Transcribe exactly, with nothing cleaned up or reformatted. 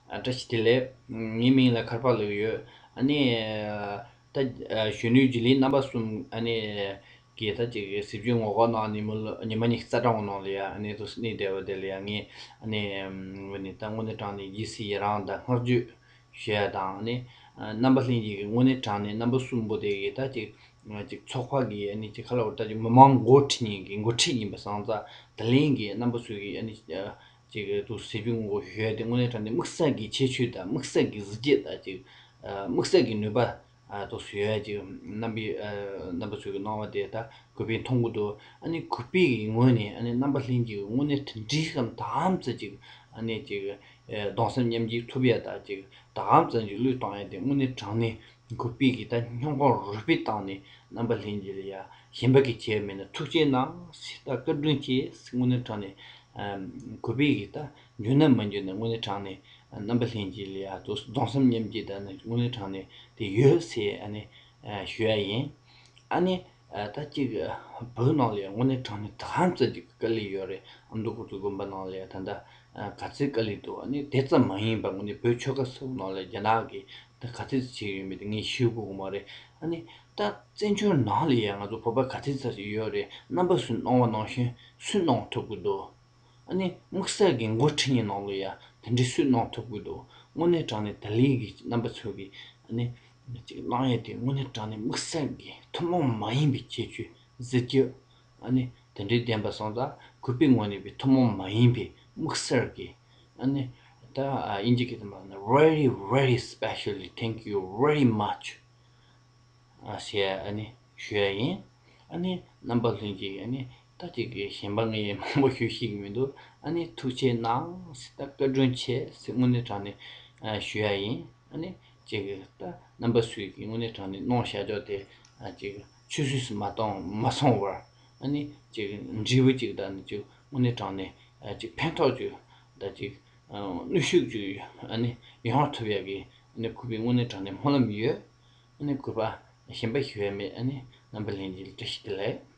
ཨ། བཀྲ་ཤིས་བདེ་ལེགས། ངའི་མིང་ལ་མཁར་དཔལ་ལབ་ཀྱི་ཡོད། ཨ་ནི། ད་གཞོན་ནུའི་རྒྱུན་ལས་རྣམ་པ་གསུམ། ཨ་ནི། གི་ད་ཅིག་གཟི་བརྗིད་ངོ་ལྐོག་ནང་ཉི་མ་ལོ་ཉི་མ་ཉི་ཤུ་རྩ་གྲངས་ནང་ལ་ཡ། ཨ་ནི་ཏུ་སི་གནས་བསྡད་པ་དེ་ལ་ཡ། ངས་ཨ་ནི་ངོས་ནས་ད་དངོས་གནས་དྲང་གནས་རྗེས་སུ་ཡི་རང་དང་བསྔགས་བརྗོད་ཞུ་ཡ་དང་། ཨ་ནི་རྣམ་པ་ལྷན་རྒྱས་ཀྱི་དངོས་གནས་དྲང་གནས་རྣམ་པ་གསུམ་པོ་དེ་གི་ད་ཅིག་ཅིག་ཚོགས་པ་གི། ཨ་ནི་ཅིག་ག་ལབ་དགོས་རེད། ད་ཅིག་མི་མང་འགོ་ཁྲིད་མཁན་གྱི་འགོ་ཁྲིད་ཡིན་པ་སོང་ཙང་། དེ་ལན་གྱི་རྣམ་པ་ཚོ་གི། ཨ་ནི་ཅིག་ཏུ་གཟི་བརྗིད་ངོ་ལྐོག་ཞུ་ཡ་དེ་དངོས་གནས་དྲང་གནས་དམིགས་བསལ་གྱི་ཁྱད་ཆོས་དང་དམིགས་བསལ་གྱི་གཟི་བརྗིད་དང་ཅིག་དམིགས་བསལ་གྱི་ནུས་པ། ཨ། ཏོག་ཙམ་ཡོད་ཡ་ཅིག་རྣམ་པའི། ཨ། རྣམ་པ་ཚོས་ཀྱི་གནང་བ་དེ་ད་གུས་པས་མཐོང་གི་འདུག་ཨ་ནི་གུས་པས་ཀྱི་ངོས་ནས། ཨ་ནི་རྣམ་པ་ལྷན་རྒྱས་ཀྱི་དངོས་གནས་དེ་འདྲའི་གམ་ད་ཧམ་ཙམ་ཅིག་ཨ་ནི་ཅིག་ཨ། གདུང་སེམས་མཉམ་སྐྱེད་ཐུབ་ཡ་དང་ཅིག་ད་ཧམ་ཙམ་ཅིག་བློས་གཏོང་ཡ་དེ་དངོས་གནས་དྲང་གནས་གུས་པས་ཀྱི་ད་སྙིང་ཁོང་རུས་པའི་གཏིང་ནས་རྣམ་པ་ལྷན་རྒྱས་ལ་ཡ་གཞན་པ་གིས་བྱས་མེད་ན་ཐུགས་རྗེ་གནང་ཟེར། ད་བཀའ་དྲིན་ཆེ་ཟེར། དངོས་གནས་དྲང་གནས། ཨ། གུས་པས་ཀྱི་ད་འགྱུར་ན་མ་འགྱུར་ན་དངོས་གནས་དྲང་གནས་རྣམ་པ་ལྷན་རྒྱས་ལ་ཡ་ཏོག་ཙམ་གདུང་སེམས་མཉམ་སྐྱེད་དང་ནི་དངོས་གནས་དྲང་གནས་དེ་ཡོད་ཟེར། ཨ་ནི་ཞུ་ཡ་ཡིན། ཨ་ནི་ད་ཅིག་བོད་ནང་ལ་ཡ་དངོས་གནས་དྲང་གནས་ད་ཧམ་ཙམ་ཅིག་དཀའ་ལས་ཡོད་རེད། ཨ་མདོ་དགོན་དགོན་པ་ནང་ལ་ཡ་ད་ལྟ་ག་ཚད་དཀའ་ལས་འདུག་ཨ་ནི་དེ་ཙམ་མ་ཡིན་པ་དངོས་གནས་བོད་ཆོལ་ཁ་གསུམ་ནང་ལ་རྒྱ་ནག་གིས་ད་ག་ཚད་བྱས་ཡོད་མེད་དེ་ངས་ཤེས་དགོས་ཀྱི་མ་རེད། ཨ་ནི་ད་བཙན་བྱོལ་ནང་ལ་ཡ་ང་ཚོ་བོད་པ་ག་ཚད་ཙམ་ཞིག་ཡོད་རེད། རྣམ་པ་ཚོས་གནང་བ་ནང་བཞིན་སུས་གནང་ཐུབ་ཀྱི་འདུག་ཨ་ནི་དམིགས་བསལ་གྱི་འགོ་ཁྲིད་མཁན་ནང་ལ་ཡ་དེ་འདྲའི་སུས་གནང་ཐུབ་ཀྱི་འདུག་དངོས་གནས་དྲང་གནས་ད་ལན་གྱི་རྣམ་པ་ཚོ་གིས་ཨ་ནི་ཅིག་གནང་ཡས་དེ་དངོས་གནས་དྲང་གནས་དམིགས་བསལ་གྱི་ཐུན་མོང་མ་ཡིན་པའི་ཁྱད་ཆོས་གཟི་བརྗིད། ཨ་ནི་དེ་འདྲའི་ལྡན་པ་སོང་ཙང་གུས་པའི་ངོས་ནས་པའི་ཐུན་མོང་མ་ཡིན་པའི་དམིགས་བསལ་གྱི། ཨ་ནི་ད་ཨ་དབྱིན་ཇི་སྐད་དུ་མ་ན། very very specially thank you very much ཨ་ཟེར་ཡ་ཨ་ནི་ཞུ་ཡ་ཡིན། ཨ་ནི་རྣམ་པ་ལྷན་རྒྱས། ཨ་ནི་ད་ཅིག་གི་གཞན་པ་ངས་མང་པོ་ཞུ་ཤེས་ཀྱི་མི་འདུག་ཨ་ནི་ཐུགས་རྗེ་གནང་ཟེར། ད་བཀའ་དྲིན་ཆེ་ཟེར་དངོས་གནས་དྲང་གནས་ཨ་ཞུ་ཡ་ཡིན། ཨ་ནི་ཅིག་གི་ད་རྣམ་པ་ཚོས་ཀྱི་དངོས་གནས་དྲང་གནས་གནང་བཞག་ཕྱོགས་དེ་ཨ་ཅིག་ཆུད་ཟོས་སུ་མ་གཏོང་མ་སོང་བར། ཨ་ནི་ཅིག་འབྲས་བུ་ཅིག་དང་ནི་ཅིག་དངོས་གནས་དྲང་གནས་ཨ་ཅིག་ཕན་ཐོགས་ཅིག་ད་ཅིག་ཨ་ནུས་ཤུགས་ཅིག་ཨ་ནི་ཡོང་ཐུབ་ཡ་གི་ཨ་ནི་གུས་པའི་དངོས་གནས་དྲང་གནས་སྨོན་ལམ་ཡོད། ཨ་ནི་གུས་པ་གཞན་པ་ཞུ་ཡ་མེད། ཨ་ནི་རྣམ་པ་ལྷན་རྒྱས་ལ་བཀྲ་ཤིས་བདེ་ལེགས།